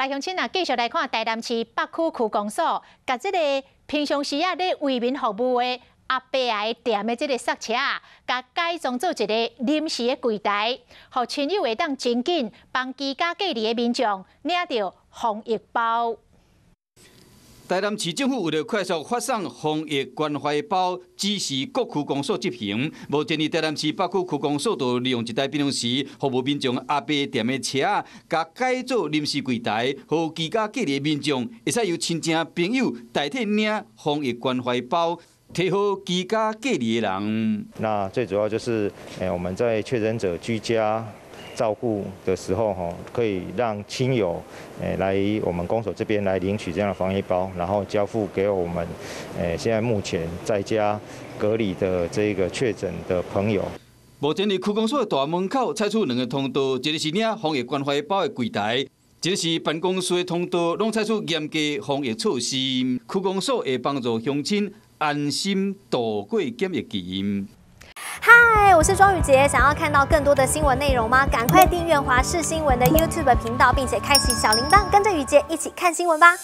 鄉親啊，繼續來看台南市北區區公所，共這個平常時啊咧為民服務的阿伯仔店的這個剎車，共改裝做一個臨時的櫃台，予親友會當真緊幫居家隔離的民眾領著防疫包。台南市政府為了快速發送防疫關懷包，指示各區公所執行。目前佇台南市北區區公所就利用一台平常時服務民眾阿伯店的車，共改做臨時櫃台，予居家隔離民眾會使由親情朋友代替領防疫關懷包，提予居家隔離的人。那最主要就是，我們在確診者居家照顧的時候，吼，可以讓親友來我們公所這邊來領取這樣的防疫包，然後交付給我們現在目前在家隔離的這個確診的朋友。目前佇區公所的大門口採取兩個通道，一個是領防疫關懷包的櫃台，一個是辦公室的通道，攏採取嚴格防疫措施。區公所會幫助鄉親安心度過檢疫期。嗨，我是莊宇傑，想要看到更多的新聞內容嗎？趕快訂閱華視新聞的 YouTube 頻道，並且開啟小鈴鐺，跟着宇傑一起看新聞吧。